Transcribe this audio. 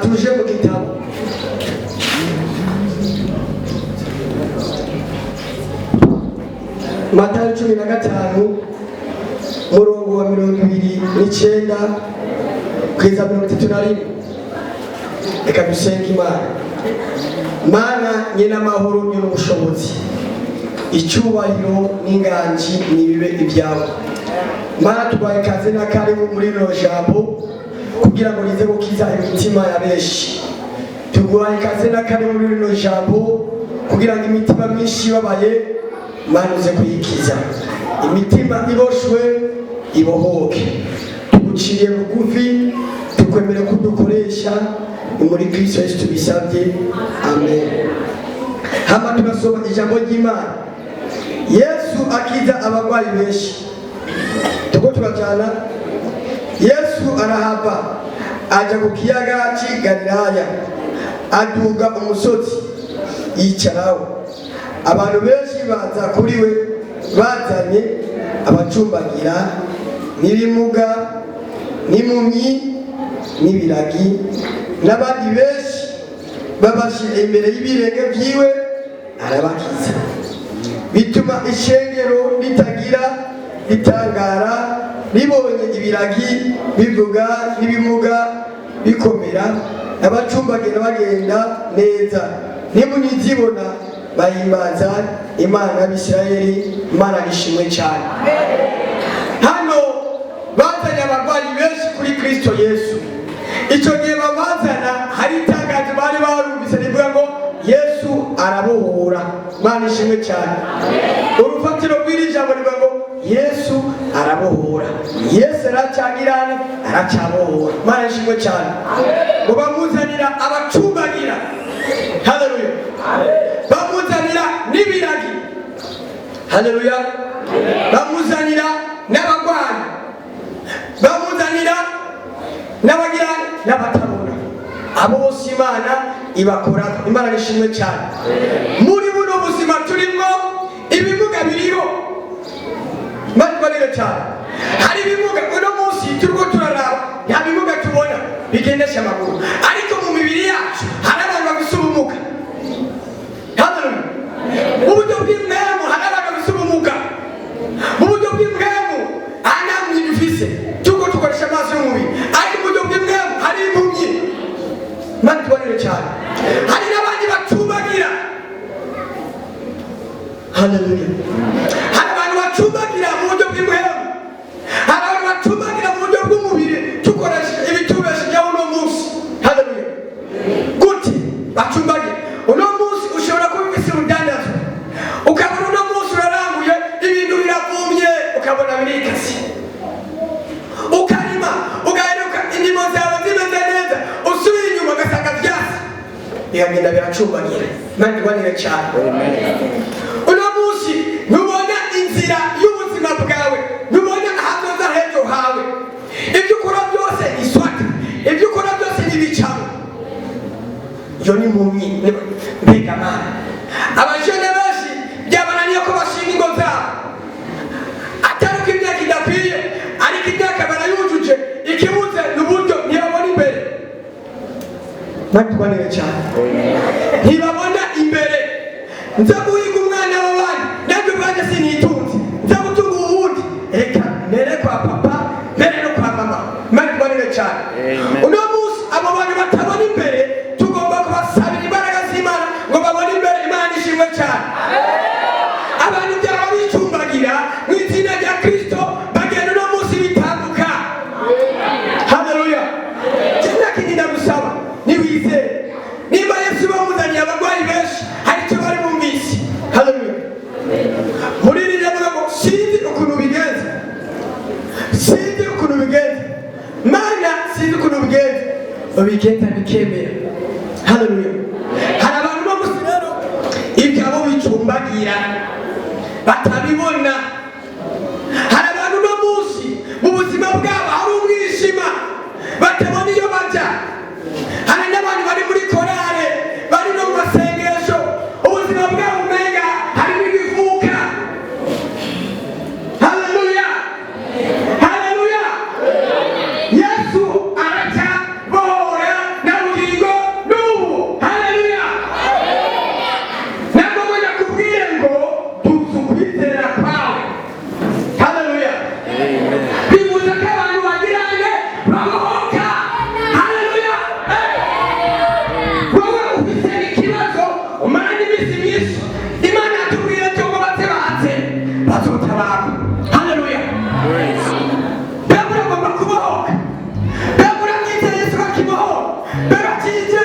Tuje mu gitabo. Matayo 15, murongo wa 29 kugeza 31. Reka dusenge Imana. Mana nyene amahoro, nyene ubushobozi, icyubahiro n'inganji nibibe ibyawe. Mana, tubaye kaze na karibu muri rino jambo kugira ngo rize gukiza imitima ya benshi. Tuguhaye ikaze na karibu muri rino jambo kugira ngo imitima myinshi ibabaye, Mana, uze kuyikiza, imitima iboshwe ibohoke. Tuguciriye bugufi, tukwemere ko dukoresha. Ni muri Kristo Yesu tubisabye, amen. Hama turasoma ijambo ry'Imana. Yesu akiza abarwayi benshi. Tuko turajana. Yesu arahava aja ku kiyaga cy'i Galilaya, aduga umusozi yicaraho. Abantu benshi baza kuri we bazanye abacumbagira n'ibimuga n'impumyi n'ibiragi n'abandi benshi, babashyira imbere y'ibirenge byiwe, arabakiza. Bituma ishengero ritagira ritangara ribonye ibiragi bivuga n'ibimuga bikomera, abacumbagira bagenda neza, n'impumyi zibona, bahimbaza Imana y'Abisirayeli. Imana nishimwe cyane. Hano bazanye abarwayi benshi kuri Kristo Yesu. Icyo gihe babazana, hari itangazo bari barumvise rivuga ngo Yesu arabohora. Imana ishimwe cyane. Urufatiro rw'iri jambo rivuga ngo Yesu arabohora. Yesu aracyagirane, aracyabohora. Imana ishimwe cyane. Ngo bamuzanira abacumbagira, haleluya, bamuzanira n'ibiragi, haleluya, bamuzanira n'abagwayi, bamuzanira n'abagira n'abatabona. Abo bose Imana ibakora. Imana nishimwe cyane. Muri buno buzima turimwo, ibimuga biriho. Mbatwarire cyane. Hari ibimuga uno munsi turiko turaraba, nta bimuga tubona bigendesha amaguru, ariko mu mibiri yacu hari abantu bafise ubumuga. Haleluya. Mu buryo bw'impwemu hari abantu bafise ubumuga. Mu buryo bw'impwemu aha nta mpumyi dufise, tuko dukoresha amaso y'umubiri, ariko mu buryo bw'impwemu hari impumyi. Imana tubonere cyane. Hari n'abandi bacumbagira, haleluya. Hari abantu bacumbagira mu buryo bw'impwemu, hari abantu bacumbagira mu buryo bw'umubiri, dukoresha ibitubeshejeho uno munsi. Haleluya. Gute bacumbagira? Uno munsi ushobora kuba ufise urudandazwa, ukabona uno munsi uraranguye, ibintu biravumye, ukabona birikase. Ukarima, ugaheruka indimo zawe zimeze neza, usubiye inyuma ugasanga vyasi bikagenda biracumbagira. Imana irwanire cyane. Uno munsi ntubona inzira y'ubuzima bwawe, ntubona ahazoza h'ejo hawe. Ibyo ukora byose ni swata, ibyo ukora byose ni ibicamo. Iyo ni impumyi. Mbega Mana, abajene benshi byabananiye ko bashinga ingo zabo, atari uko imyaka idakwiye, ariko imyaka barayujuje, ikibuze ni uburyo. Ntibabona imbere. Natwanire cyane. Ntibabona imbere. Nza guhiga umwana w'abandi, nanjye ubwanjye sinitunze, nza gutunga uwundi, reka mbere kwa papa, mbere no kwa mama. Imana itwanire cyane. Amen. Uno munsi abo bantu batabona imbere, tugomba kubasabira imbaraga z'Imana ngo babone imbere. Imana ishimwe cyane. Abantu byaba bicumbagira, mu izina rya Kristo bagenda uno munsi bitambuka. Haleluya. Kino kindi ndagusaba niwizere. Nimba Yesu bamuzaniye abarwayi benshi, hari icyo bari bumvise. Haleluya. Muri iri avuga ngo sinzi ukuntu bigenza, sinzi ukuntu bigenza, Mana, sinzi ukuntu bigenza, ubigenza bikemera. Haleluya. Hari abantu no musi rero ibyabo bicumbagira batabibona. Hari abantu no munsi mu buzima bwabo hari umwijima, batabona iyo bajya. Hari n'abantu bari muri korale, bari no mu masengesho, ubuzima bwabo umenga harimo ibivuka. Haleluya, haleluya. Yesu aracabohora. Be batize.